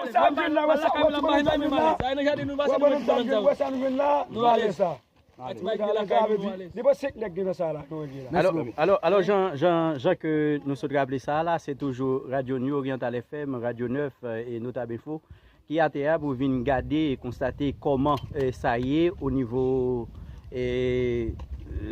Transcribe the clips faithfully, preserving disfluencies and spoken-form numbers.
Wè sa m jwenn la, wè sa, wè sa m jwenn la. Wè sa nou jwenn la, nou alèz. Li pa senk nèg ki nan sa la, nou regle la. Alò, alò, alò, jan, jan, jan ke nou sot raple sa la, se toujou Radyo New Oriental F M, Radyo nèf, eh, e Notab Info ki atè a pou vin gade e konstate kòman, eh, sa ye o nivo, eh,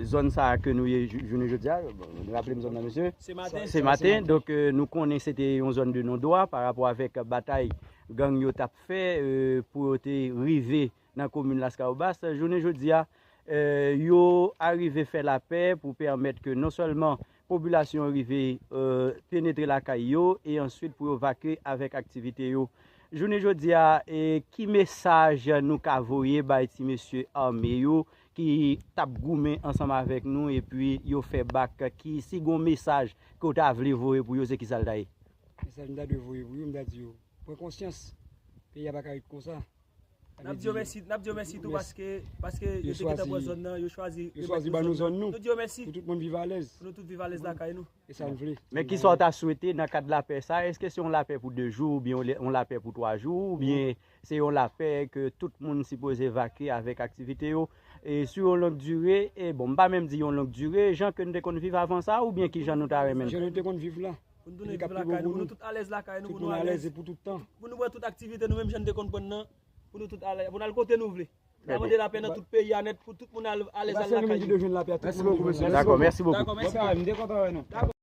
zòn sa a ke nou ye jou-, jounen jodi a. Bon, nou raple m zòn nan, mesye. Se maten. Se maten, donk, eh, nou konnen se te yon zòn de non dwa pa rapò avèk batay gang yo t ap fè, eh, pou yo te rive nan komin Laskawobas. Jounen jodi a, eh, yo arive fè lapè pou pèmèt ke non sèlman popilasyon an rive, eh, penetre lakay yo e answit pou yo vakye avèk aktivite yo. Jounen jodi a, eh, ki mesaj nou ka voye bay ti mesye ame yo ki t ap goumen ansanm avèk nou epi yo fè bak? Ki, si gon mesaj ke w ta vle voye pou yo, se kisa l ta ye? Mesaj m ta dwe voye pou yo, m ta di yo, pran konsyans. Peyi a pa ka ret konsa. N ap di yo mèsi, n ap di yo mèsi tou paske, paske yo te gentan pran zòn nan, yo chwazi remèt nou zòn nan. Nou di yo mèsi. Pou tout moun viv alèz. Pou nou tout viv alèz lakay nou. E sa n vle. Men kisa w ta swete nan kad lapè sa? Èske se yon lapè pou de jou oubyen yon lapè pou twa jou oubyen se yon lapè ke tout moun sipoze vakye avèk aktivite yo? E sou yon long dire, e bon, m pa menm di yon long dire, jan ke n te konn viv avan sa oubyen kijan nou ta renmen l? Jan nou te konn viv la. Pou nou tounen viv lakay nou, pou nou tout alèz lakay nou, pou nou alèz e pou tout tan. Pou nou pran tout aktivite nou menm jan n te konn pran nan, pou nou tout alèz, pou n al kote nou vle. N a mande lapè nan tout peyi a nèt, pou tout moun al alèz, al lakay yo. Mèsi bokou, mesye. Dakò, mèsi bokou. Dakò, mèsi. M te kontan wè nou.